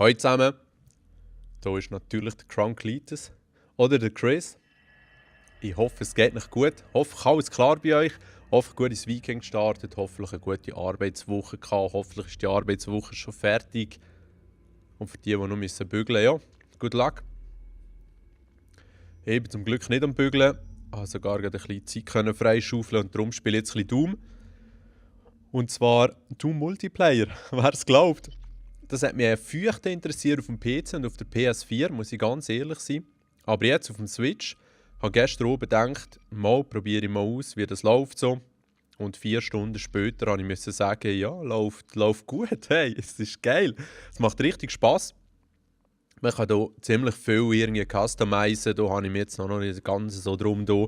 Hallo zusammen, hier ist natürlich der Crunkleitis oder der Chris. Ich hoffe, es geht euch gut. Ich hoffe, alles klar bei euch. Ich hoffe, gut ins Weekend gestartet. Hoffentlich eine gute Arbeitswoche gehabt. Hoffentlich ist die Arbeitswoche schon fertig. Und für die noch müssen bügeln, ja, good luck. Ich bin zum Glück nicht am Bügeln. Ich konnte sogar ein bisschen Zeit freischaufeln und darum spiele ich jetzt ein bisschen Doom. Und zwar Doom Multiplayer, wer es glaubt. Das hat mich feucht interessiert auf dem PC und auf der PS4, muss ich ganz ehrlich sein. Aber jetzt auf dem Switch habe gestern oben gedacht, mal probiere ich mal aus, wie das läuft so. Und 4 Stunden später musste ich sagen, ja, läuft gut, hey, es ist geil. Es macht richtig Spass. Man kann hier ziemlich viel irgendwie customizen, da habe ich mir jetzt noch nicht ganz so drum da.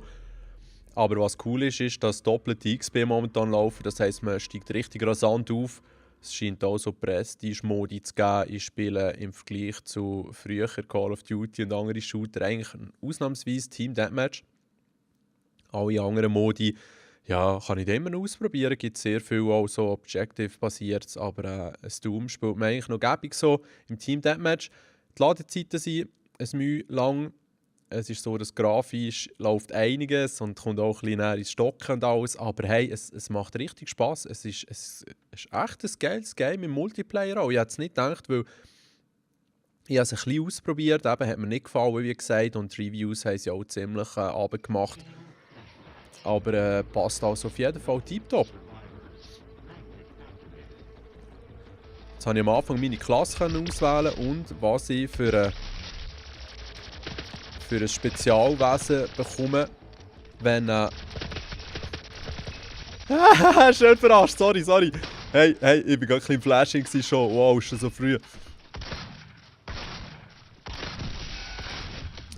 Aber was cool ist, ist, dass doppelte XP momentan laufen, das heisst, man steigt richtig rasant auf. Es scheint auch so Prestige-Modi zu geben. Ich spiele im Vergleich zu früher Call of Duty und anderen Shooter eigentlich ausnahmsweise Team Deathmatch. Alle anderen Modi ja, kann ich immer noch ausprobieren. Es gibt sehr viel auch so Objective-basiertes, aber ein Doom spielt man eigentlich noch gäbig so im Team Deathmatch. Die Ladezeiten sind ein Mühe lang. Es ist so, dass grafisch läuft einiges und kommt auch ein bisschen näher ins Stocken und alles. Aber hey, es macht richtig Spass. Es ist echt ein geiles Game im Multiplayer auch. Ich hätte es nicht gedacht, weil ich es ein bisschen ausprobiert habe. Hat mir nicht gefallen, wie gesagt. Und die Reviews haben sie auch ziemlich runtergemacht. Aber passt also auf jeden Fall tiptop. Jetzt konnte ich am Anfang meine Klasse auswählen und was ich für ein Spezialwesen bekommen, wenn schön verarscht, sorry. Hey, ich war gerade ein bisschen im Flashing schon. Wow, ist schon so früh.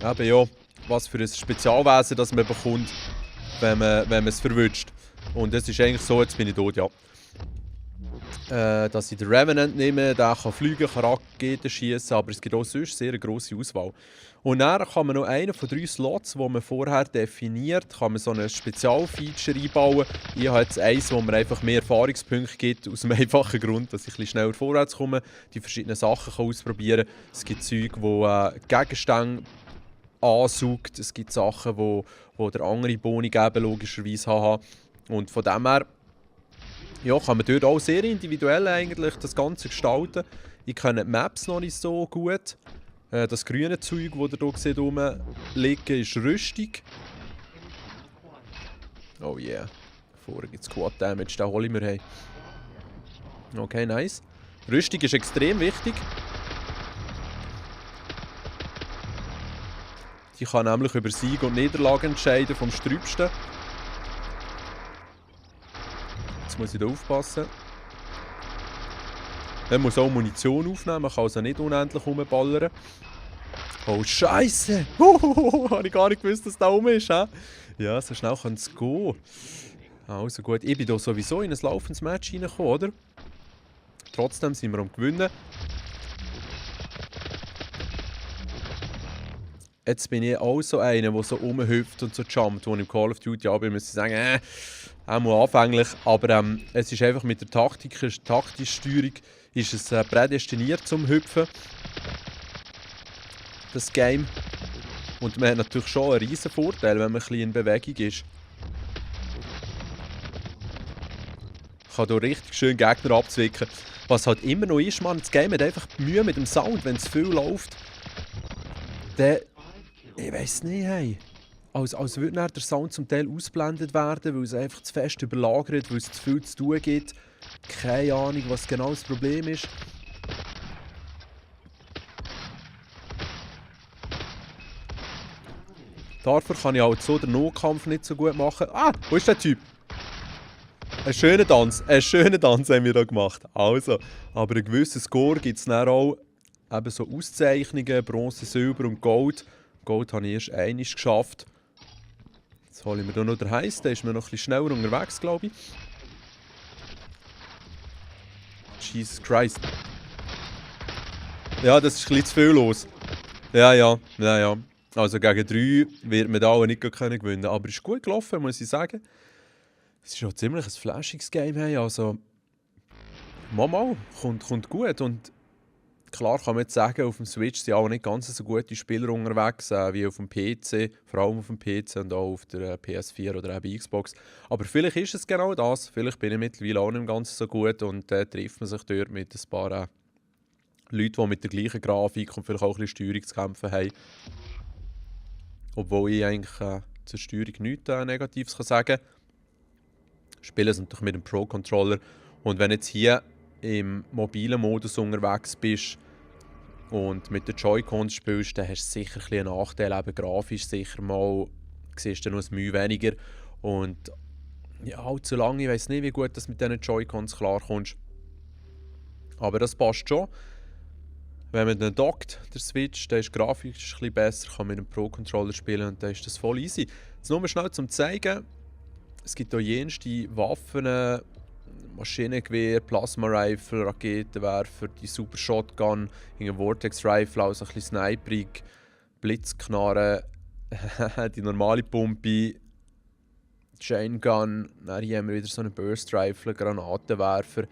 Eben ja, was für ein Spezialwesen das man bekommt, wenn man es verwünscht. Und es ist eigentlich so, jetzt bin ich tot, ja. Dass ich den Revenant nehme, der kann fliegen, kann Raketen schießen, aber es gibt auch sonst sehr eine grosse Auswahl. Und dann kann man noch einen von 3 Slots, die man vorher definiert, kann man so ein Spezialfeature einbauen. Ich habe jetzt eins, wo mir einfach mehr Erfahrungspunkte gibt, aus dem einfachen Grund, dass ich ein bisschen schneller vorwärts komme, die verschiedenen Sachen kann ausprobieren kann. Es gibt Zeug, die Gegenstände ansaugt, es gibt Sachen, wo der andere Boni geben, logischerweise haben. Und von dem her ja, kann man dort auch sehr individuell eigentlich das Ganze gestalten. Ich kenne die Maps noch nicht so gut. Das grüne Zeug, das ihr hier rumliegen, ist Rüstung. Oh yeah. Vorher gibt es Quad Damage, den hole ich mir hey. Okay, nice. Rüstung ist extrem wichtig. Die kann nämlich über Sieg und Niederlage entscheiden vom Sträubsten. Jetzt muss ich da aufpassen. Man muss auch Munition aufnehmen, man kann also nicht unendlich rumballern. Oh Scheiße! Habe ich gar nicht gewusst, dass da oben ist. He? Ja, so schnell kann es gehen. Also gut, ich bin hier sowieso in ein laufendes Match reingekommen, oder? Trotzdem sind wir am Gewinnen. Jetzt bin ich auch so einer, der so rumhüpft und so jumpt, wo ich im Call of Duty bin, muss ich sagen, auch mal anfänglich. Aber es ist einfach mit der taktischen Steuerung ist es prädestiniert zum Hüpfen. Das Game. Und man hat natürlich schon einen riesen Vorteil, wenn man ein bisschen in Bewegung ist. Ich kann hier richtig schön Gegner abzwicken. Was halt immer noch ist, man, das Game hat einfach Mühe mit dem Sound, wenn es viel läuft. Dann ich weiss nicht, hey. Als würde dann der Sound zum Teil ausgeblendet werden, weil es einfach zu fest überlagert, weil es zu viel zu tun gibt. Keine Ahnung, was genau das Problem ist. Dafür kann ich halt so den Nahkampf nicht so gut machen. Ah, wo ist der Typ? Einen schönen Tanz haben wir da gemacht. Also, aber einen gewissen Score gibt es dann auch eben so Auszeichnungen, Bronze, Silber und Gold. Gold habe ich erst einmal geschafft. Jetzt hole ich mir hier noch den Heiß, der ist mir noch ein bisschen schneller unterwegs, glaube ich. Jesus Christ. Ja, das ist ein bisschen zu viel los. Ja. Also gegen 3 wird man da auch nicht gewinnen können. Aber es ist gut gelaufen, muss ich sagen. Es ist auch ziemlich ein flashiges Game. Hey. Also, mal, kommt gut. Und Klar kann man jetzt sagen, auf dem Switch sind auch nicht ganz so gute Spieler unterwegs wie auf dem PC, vor allem auf dem PC und auch auf der PS4 oder eben Xbox. Aber vielleicht ist es genau das. Vielleicht bin ich mittlerweile auch nicht ganz so gut und trifft man sich dort mit ein paar Leuten, die mit der gleichen Grafik und vielleicht auch ein bisschen Steuerung zu kämpfen haben. Obwohl ich eigentlich zur Steuerung nichts Negatives kann sagen kann. Spiele es natürlich mit dem Pro-Controller. Und wenn du jetzt hier im mobilen Modus unterwegs bist und mit den Joy-Cons spielst, dann hast du sicher ein bisschen einen Nachteil, eben grafisch sicher mal, siehst du noch ein Mühe weniger. Und ja, allzu lange, ich weiß nicht, wie gut du mit diesen Joy-Cons klarkommst. Aber das passt schon. Wenn man dann dockt, der Switch, dann ist die Grafik ein bisschen besser, kann mit einem Pro-Controller spielen und dann ist das voll easy. Jetzt nur schnell zum zeigen, es gibt auch jenste Waffen, Maschinengewehr, Plasma-Rifle, Raketenwerfer, die Super Shotgun, Vortex-Rifle, also ein bisschen Sniperig, Blitzknarre, die normale Pumpe, Chain Gun, dann hier haben wir wieder so einen Burst-Rifle, Granatenwerfer,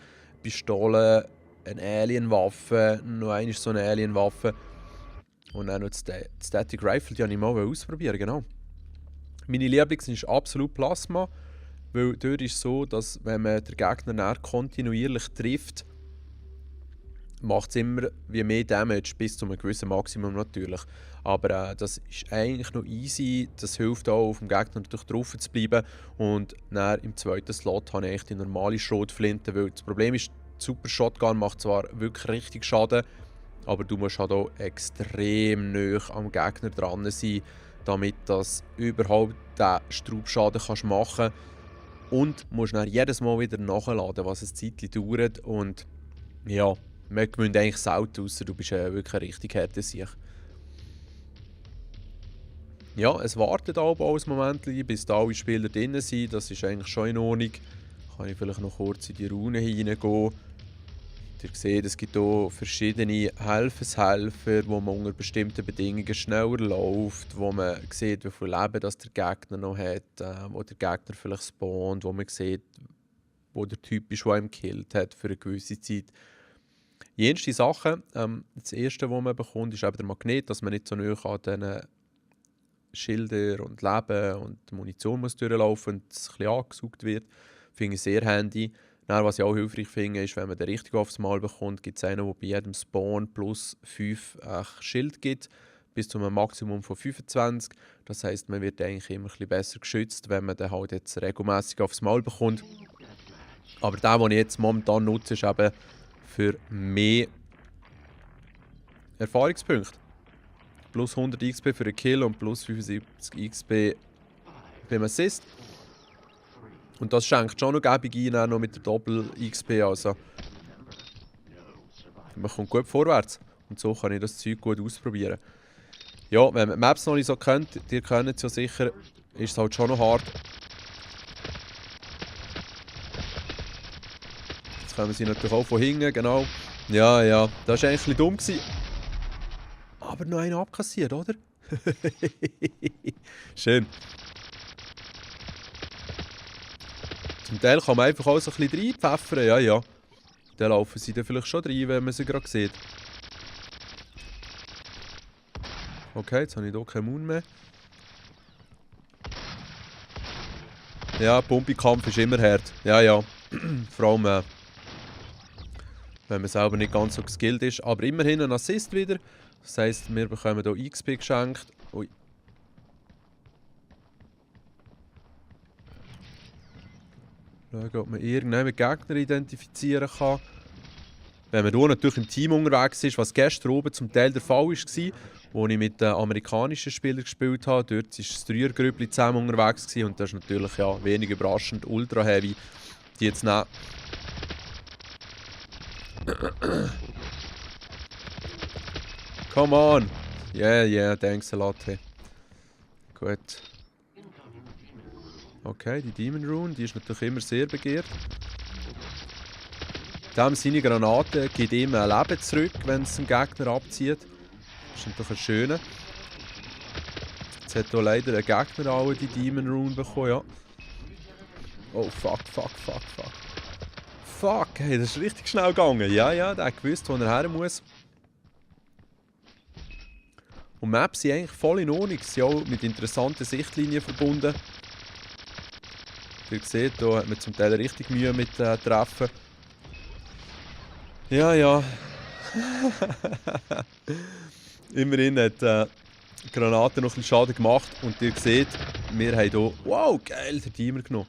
Pistole, eine Alien-Waffe, noch eine so eine Alien-Waffe und dann noch die Static Rifle, die wollte ich mal ausprobieren, genau. Meine Lieblings ist absolut Plasma, weil dort ist es so, dass wenn man den Gegner kontinuierlich trifft, macht es immer wie mehr Damage, bis zu einem gewissen Maximum natürlich. Aber das ist eigentlich noch easy, das hilft auch auf dem Gegner natürlich drauf zu bleiben. Und dann im zweiten Slot habe ich eigentlich die normale Schrotflinte, weil das Problem ist, die Super Shotgun macht zwar wirklich richtig Schaden, aber du musst halt auch extrem nah am Gegner dran sein, damit das überhaupt den Straubschaden machen kannst. Und musst dann jedes Mal wieder nachladen, was ein Zeitchen dauert. Und ja, man gewinnt eigentlich selten, ausser du bist wirklich ein richtig harter Sieg. Ja, es wartet aber auch ein Moment, bis da alle Spieler drin sind. Das ist eigentlich schon in Ordnung. Kann ich vielleicht noch kurz in die Rune hineingehen. Ihr seht, es gibt hier verschiedene Helfershelfer, wo man unter bestimmten Bedingungen schneller läuft, wo man sieht, wie viel Leben das der Gegner noch hat, wo der Gegner vielleicht spawnt, wo man sieht, wo der Typ ist, der ihn gekillt hat für eine gewisse Zeit. Jenste Sachen. Das erste, was man bekommt, ist eben der Magnet, dass man nicht so nahe an diesen Schildern und Leben und Munition muss durchlaufen und es ein bisschen angesaugt wird. Finde ich sehr handy. Dann, was ich auch hilfreich finde, ist, wenn man den richtig aufs Mal bekommt, gibt es einen, der bei jedem Spawn plus 5 Schild gibt, bis zu einem Maximum von 25. Das heisst, man wird eigentlich immer ein bisschen besser geschützt, wenn man den halt jetzt regelmäßig aufs Mal bekommt. Aber der, den ich jetzt momentan nutze, ist eben für mehr Erfahrungspunkte. Plus 100 XP für einen Kill und plus 75 XP beim Assist. Und das schenkt schon noch gäbig ein, noch mit der Doppel-XP. Also man kommt gut vorwärts. Und so kann ich das Zeug gut ausprobieren. Ja, wenn man die Maps noch nicht so kennt, ihr kennt es ja sicher, ist es halt schon noch hart. Jetzt kommen sie natürlich auch von hinten, genau. Ja, das war eigentlich ein bisschen dumm gewesen. Aber noch einen abkassiert, oder? Schön. Zum Teil kann man einfach auch so ein bisschen reinpfeffern, ja. Dann laufen sie dann vielleicht schon rein, wenn man sie gerade sieht. Okay, jetzt habe ich hier keinen Mund mehr. Ja, Pumpikampf ist immer hart. Ja. Vor allem, wenn man selber nicht ganz so geskillt ist. Aber immerhin ein Assist wieder. Das heisst, wir bekommen hier XP geschenkt. Ui. Schauen, ob man irgendeinen Gegner identifizieren kann. Wenn man hier natürlich im Team unterwegs ist, was gestern oben zum Teil der Fall war, als ich mit den amerikanischen Spielern gespielt habe. Dort war das Dreiergrüppli zusammen unterwegs und das ist natürlich ja, wenig überraschend, ultra heavy. Die jetzt nehmen. Come on! Yeah, thanks a lot. Hey. Gut. Okay, die Demon Rune, die ist natürlich immer sehr begehrt. Dem seine Granate gibt ihm ein Leben zurück, wenn es den Gegner abzieht. Das ist natürlich ein schöner. Jetzt hat hier leider ein Gegner auch die Demon Rune bekommen, ja. Oh, fuck. Fuck, hey, das ist richtig schnell gegangen. Ja, der hat gewusst, wo er her muss. Und Maps sind eigentlich voll in Ordnung. Sie sind auch mit interessanten Sichtlinien verbunden. Ihr seht, hier hat man zum Teil richtig Mühe mit Treffen. Ja, ja. Immerhin hat die Granate noch ein bisschen Schaden gemacht. Und ihr seht, wir haben hier... Wow, geil, den Timer genommen.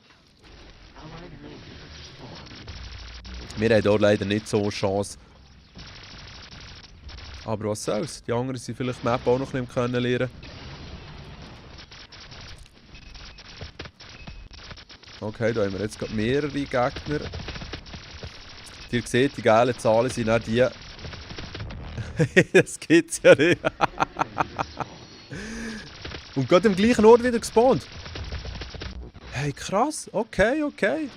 Wir haben hier leider nicht so eine Chance. Aber was soll's? Die anderen sind vielleicht die Map auch noch ein bisschen lernen. Okay, da haben wir jetzt gerade mehrere Gegner. Ihr seht, die gelben Zahlen sind auch die... Das gibt's ja nicht. Und gerade im gleichen Ort wieder gespawnt. Hey, krass. Okay, okay.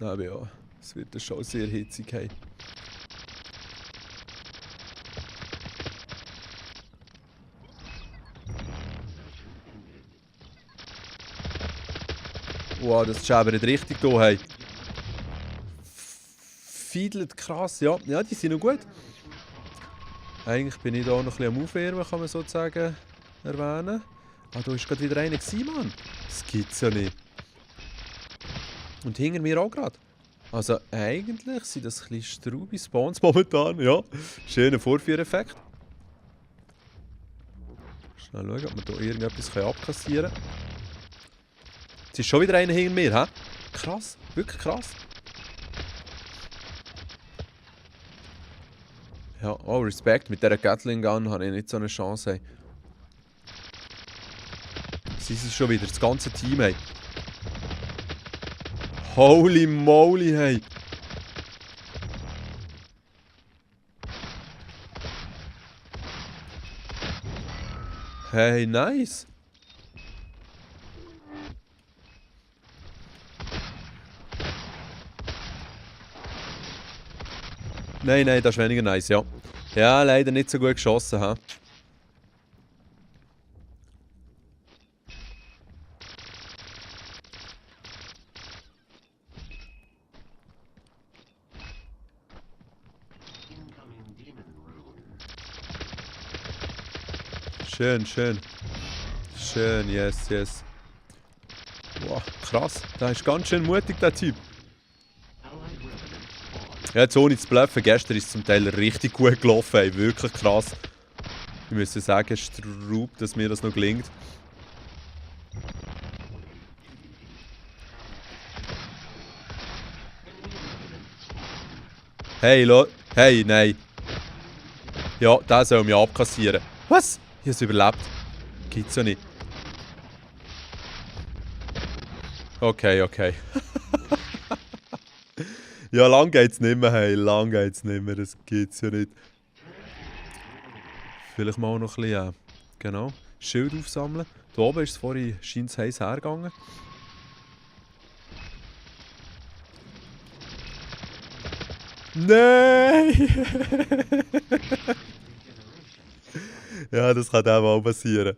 Aber ja, es wird schon sehr hitzig. Hey. Wow, das scheppert richtig hier. Hey. Fiedelt krass, ja. Ja, die sind noch gut. Eigentlich bin ich hier noch ein bisschen am Aufwärmen, kann man sozusagen erwähnen. Ah, da war gerade wieder einer, Mann. Das gibt's ja nicht. Und hinter mir auch gerade. Also eigentlich sind das ein bisschen straube Spawns momentan, ja. Schöner Vorführeffekt. Schnell schauen, ob wir hier irgendetwas abkassieren können. Jetzt ist schon wieder einer hinter mir, hä? Krass, wirklich krass. Ja, oh, Respekt. Mit dieser Gatling Gun habe ich nicht so eine Chance. Hey. Sie sind schon wieder, das ganze Team. Hey. Holy moly, hey. Hey, nice. Nein, nein, das ist weniger nice, ja. Ja, leider nicht so gut geschossen, ha. Schön, schön. Schön, yes, yes. Wow, krass. Der ist ganz schön mutig, der Typ. Ja, jetzt ohne zu bluffen, gestern ist es zum Teil richtig gut gelaufen, ey. Wirklich krass. Ich muss sagen, Straub, dass mir das noch gelingt. Hey, hey, nein. Ja, der soll mich abkassieren. Was? Ich habe es überlebt. Gibt's ja nicht. Okay, okay. Ja, lang geht's nicht mehr, hey. Lang geht's nicht mehr. Das gibt's ja nicht. Vielleicht mal noch ein bisschen, genau, Schild aufsammeln. Da oben ist es vorhin, scheint es heiß hergegangen. Nein! Ja, das kann auch mal passieren.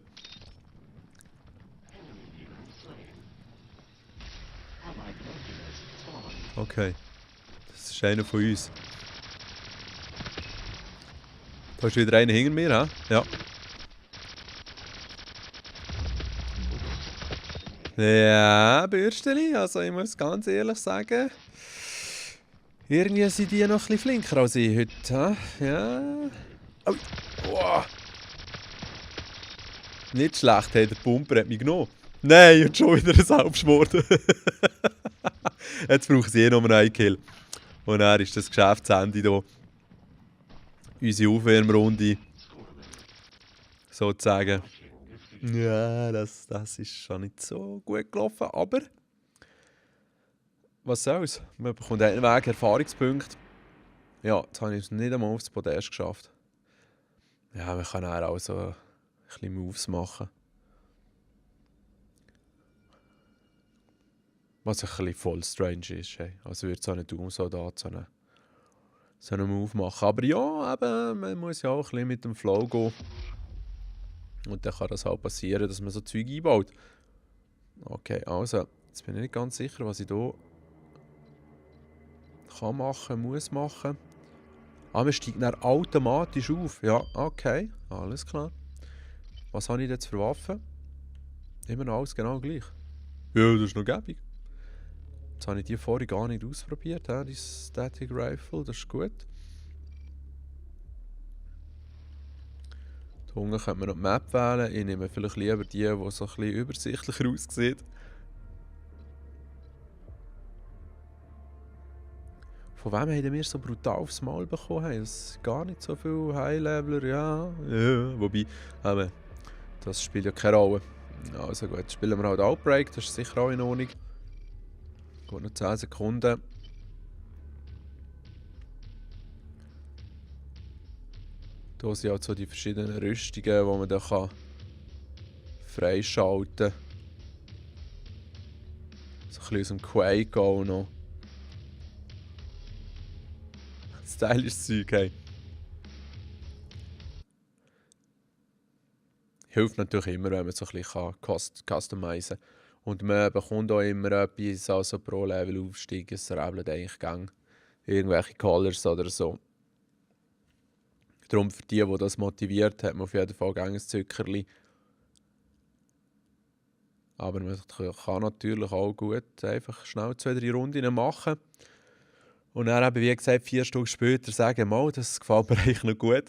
Okay. Das ist einer von uns. Da ist wieder einer hinter mir, hä? Ja. Ja, Bürsteli, also ich muss ganz ehrlich sagen, irgendwie sind die noch ein bisschen flinker als ich heute, hä? Ja. Oh. Wow. Nicht schlecht, hey, der Pumper hat mich genommen. Nein, und schon wieder ein Selbstmord. Jetzt brauche ich noch einen Kill. Und dann ist das Geschäftsende hier. Unsere Aufwärmrunde. Sozusagen. Ja, das ist schon nicht so gut gelaufen, aber was soll's? Man bekommt einen Weg Erfahrungspunkte. Ja, jetzt habe ich es nicht einmal aufs Podest geschafft. Ja, man kann auch so ein bisschen Moves machen. Was ein bisschen voll strange ist. Hey. Also würde so ein Doom-Soldat so einen Move machen. Aber ja, eben, man muss ja auch ein bisschen mit dem Flow gehen. Und dann kann das halt passieren, dass man so Zeug einbaut. Okay, also, jetzt bin ich nicht ganz sicher, was ich hier kann machen, muss machen. Ah, man steigt dann automatisch auf. Ja, okay. Alles klar. Was habe ich jetzt für Waffen? Immer noch alles genau gleich. Ja, das ist noch gäbig. Jetzt habe ich die vorhin gar nicht ausprobiert, die Static Rifle, das ist gut. Da unten könnte man noch die Map wählen. Ich nehme vielleicht lieber die so ein bisschen übersichtlicher aussieht. Von wem haben wir so brutal aufs Maul bekommen? Es sind gar nicht so viele High-Leveler, ja. Wobei, das spielt ja keine Rolle. Also gut, spielen wir halt Outbreak, das ist sicher auch in Ordnung. Gut, noch 10 Sekunden. Hier sind halt so die verschiedenen Rüstungen, die man dann freischalten kann. So ein bisschen aus dem Quake auch noch. Stylisches Zeug, hey. Hilft natürlich immer, wenn man so ein bisschen customizen kann. Und man bekommt auch immer etwas, also pro Level Aufstieg, es rebelt eigentlich gang irgendwelche Colors oder so. Darum für die das motiviert, hat man auf jeden Fall gang ein Zuckerli. Aber man kann natürlich auch gut einfach schnell 2-3 Runden machen. Und dann eben, wie gesagt, 4 Stunden später sagen, mal, das gefällt mir eigentlich noch gut.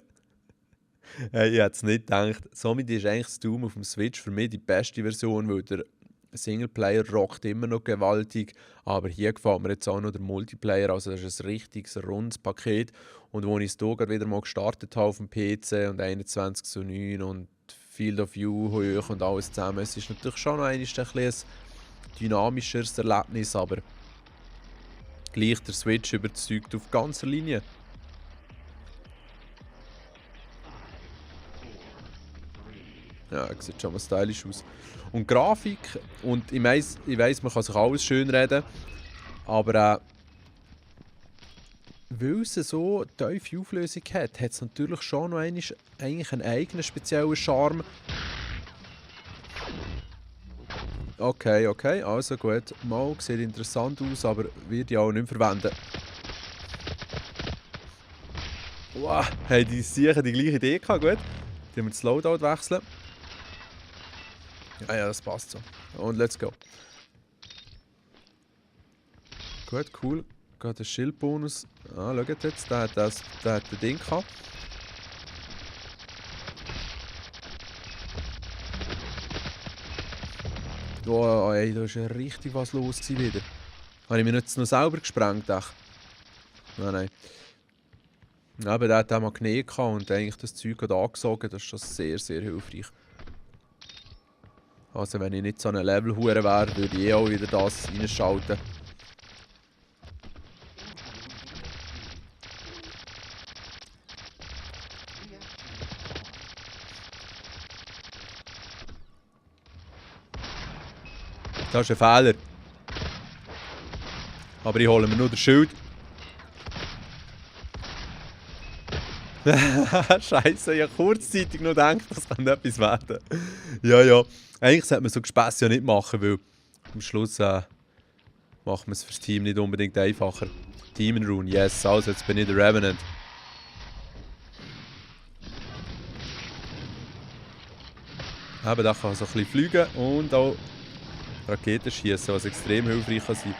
Ich hätte es nicht gedacht. Somit ist eigentlich das Doom auf dem Switch für mich die beste Version, weil der Singleplayer rockt immer noch gewaltig. Aber hier gefällt mir jetzt auch noch der Multiplayer. Also das ist ein richtiges, rundes Paket. Und als ich es hier gerade wieder mal gestartet habe auf dem PC und 21:9 und Field of View hoch und alles zusammen, es ist natürlich schon noch ein dynamischeres Erlebnis, aber gleich der Switch überzeugt auf ganzer Linie. Ja, sieht schon mal stylisch aus. Und Grafik, und ich weiss, man kann sich alles schön reden, aber weil es so tiefe Auflösung hat, hat es natürlich schon noch eigentlich einen eigenen speziellen Charme. Okay, also gut. Mal sieht interessant aus, aber wird ja auch nicht mehr verwenden. Wow, haben die sicher die gleiche Idee gehabt, gut. Die haben wir das Loadout wechseln. Ja, das passt so. Und let's go. Gut, cool. Geht der Schildbonus. Schaut jetzt, der hat das Ding gehabt. Oh, ey, da ist ja richtig was los wieder. Habe ich mich jetzt noch selber gesprengt? Nein. Aber der hat auch mal Knie gehabt und eigentlich das Zeug angesogen. Das ist schon sehr, sehr hilfreich. Also wenn ich nicht so ein Level-Hure wäre, würde ich auch wieder das reinschalten. Das ist ein Fehler. Aber ich hole mir nur den Schild. Scheiße, ich habe kurzzeitig noch gedacht, das kann etwas werden. Ja. Eigentlich sollte man so Gespässe ja nicht machen, weil am Schluss macht man es fürs Team nicht unbedingt einfacher. Demon Rune, yes, also jetzt bin ich der Revenant. Eben, da kann so ein bisschen fliegen und auch Raketen schießen, was extrem hilfreich kann sein.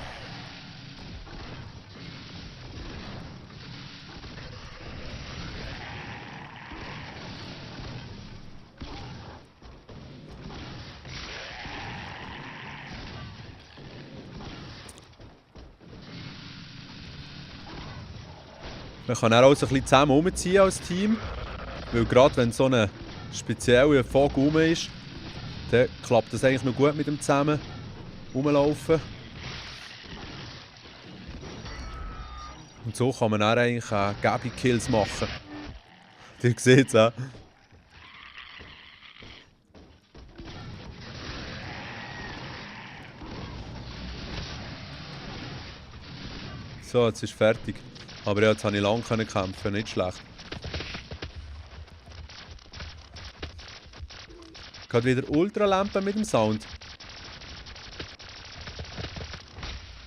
Man kann auch so ein bisschen zusammen umziehen als Team, weil gerade wenn so ein spezieller Fog rum ist, dann klappt das eigentlich noch gut mit dem zusammen rumlaufen. Und so kann man dann eigentlich Gabi-Kills machen. Ihr seht es auch. So, jetzt ist fertig. Aber ja, jetzt konnte ich lange kämpfen, nicht schlecht. Gerade wieder Ultralampe mit dem Sound.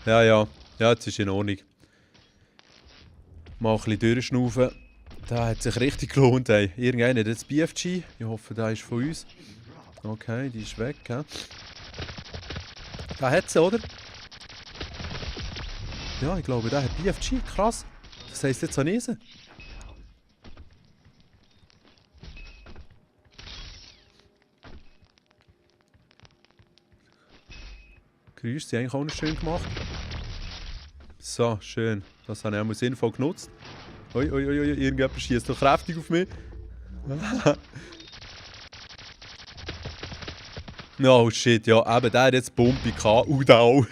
Ja, jetzt ist in Ordnung. Mal ein bisschen durchschnaufen. Da hat sich richtig gelohnt, ey. Irgendeiner hat jetzt BFG. Ich hoffe, der ist von uns. Okay, die ist weg, ja. Da hat sie, oder? Ja, ich glaube, der hat BFG. Krass. Das heisst jetzt Anese. Geräusche sind eigentlich auch noch schön gemacht. So, schön. Das habe ich auch sinnvoll genutzt. Ui, irgendjemand schießt noch kräftig auf mich. Oh shit, ja, eben, der hat jetzt Pumpe gehabt. Da auch.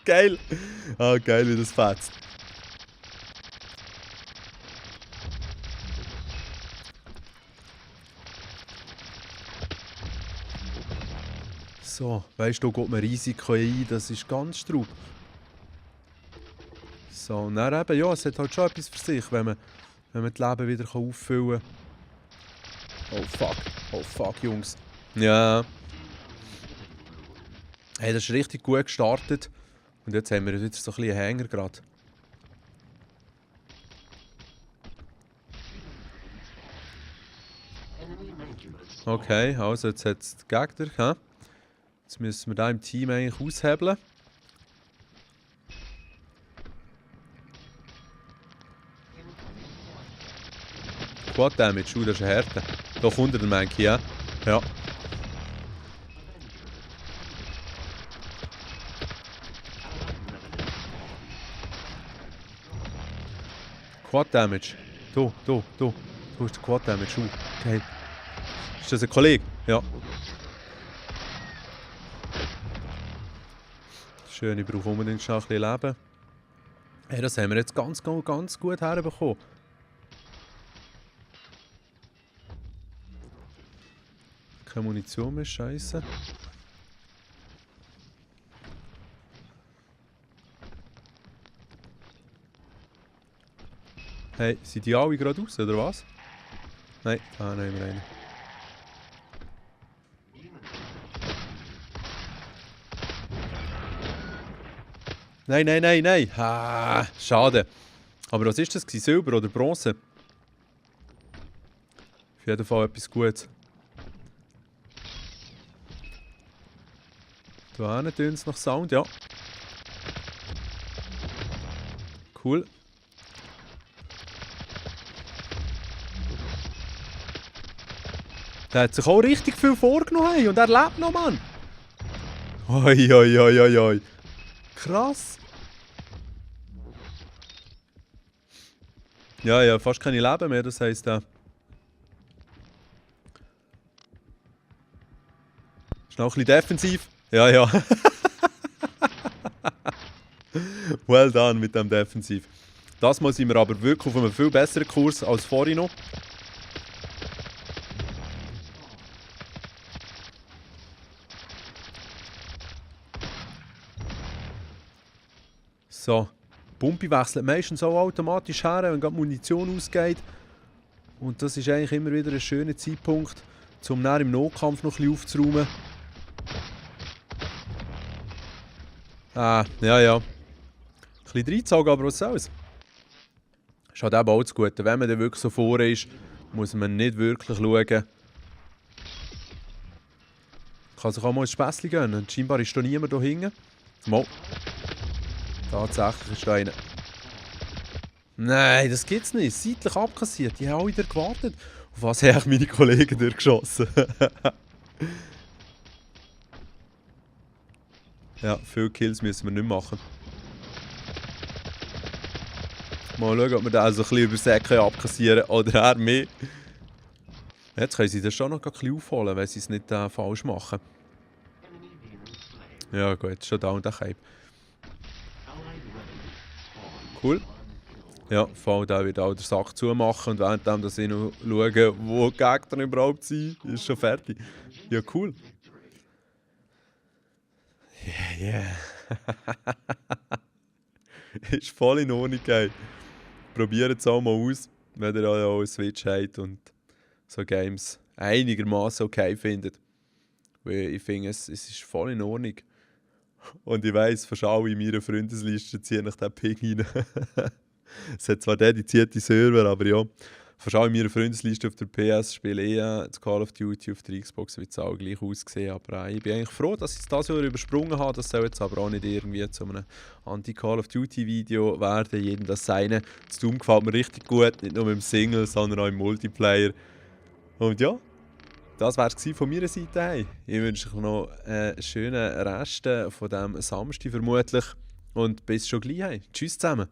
Geil. Ah, geil, wie das fetzt. So, weißt du, da geht man Risiko ein, das ist ganz straub. So, und dann eben, ja, es hat halt schon etwas für sich, wenn man das Leben wieder auffüllen kann. Oh fuck, Jungs. Ja. Hey, das ist richtig gut gestartet. Und jetzt haben wir wieder so ein bisschen einen Hänger gerade. Okay, also jetzt hat es die Gegner. He? Jetzt müssen wir da im Team eigentlich aushebeln. Quad Damage, das ist eine Härte. Da kommt der Mankey, ja? Ja. Quad Damage. Du hast den Quad Damage. Okay. Ist das ein Kollege? Ja. Schön, ich brauche unbedingt schon ein bisschen Leben. Hey, das haben wir jetzt ganz gut herbekommen. Keine Munition mehr, scheiße. Hey, sind die alle gerade raus, oder was? Nein, nehmen wir einen. Nein. Ah, schade. Aber was ist das? Silber oder Bronze? Auf jeden Fall etwas Gutes. Da hinten tönt es nach Sound, ja. Cool. Der hat sich auch richtig viel vorgenommen, hey, und er lebt noch, Mann. Oi. Krass. Ja, fast keine Leben mehr, das heisst ist noch ein bisschen defensiv. Ja. Well done mit dem Defensiv. Das Mal sind wir aber wirklich auf einem viel besseren Kurs als vorhin noch. So, Pumpe wechselt meistens auch automatisch her, wenn gerade Munition ausgeht. Und das ist eigentlich immer wieder ein schöner Zeitpunkt, um dann im Notkampf noch ein bisschen aufzuräumen. Ja. Ein bisschen reingezogen, aber was soll's. Ist halt eben auch das Gute. Wenn man dann wirklich so vorne ist, muss man nicht wirklich schauen. Kann sich auch mal ein Späßchen gönnen. Und scheinbar ist da niemand da hinten. Mal. Tatsächlich ist da einer. Nein, das gibt's nicht. Seitlich abkassiert. Die haben alle wieder gewartet. Auf was haben meine Kollegen durchgeschossen? Ja, viele Kills müssen wir nicht machen. Mal schauen, ob wir den also ein bisschen über Säcke abkassieren oder er mehr. Jetzt können sie das schon noch ein bisschen aufholen, wenn sie es nicht falsch machen. Ja gut, schon da und der Cape. Cool. Ja, vor allem wird auch den Sack zumachen und währenddem, dass ich noch schaue, wo die Gegner überhaupt sind, ist schon fertig. Ja, cool. Yeah. Ist voll in Ordnung, ey. Probiert es auch mal aus, wenn ihr auch eine Switch habt und so Games einigermaßen okay findet. Weil ich finde, es ist voll in Ordnung. Und ich weiss, fast alle in meiner Freundesliste ziehen nach den Ping rein. Es hat zwar dedizierte Server, aber ja. Fast alle in meiner Freundesliste auf der PS spielen das Call of Duty. Auf der Xbox wird es auch gleich aussehen. Aber ich bin eigentlich froh, dass ich es dieses Jahr übersprungen habe. Das soll jetzt aber auch nicht irgendwie zu einem Anti-Call of Duty-Video werden. Jedem das seine. Das Doom gefällt mir richtig gut. Nicht nur im Single, sondern auch im Multiplayer. Und ja, das war es von meiner Seite. Hey. Ich wünsche euch noch einen schönen Rest von diesem Samstag vermutlich. Und bis schon gleich. Hey. Tschüss zusammen.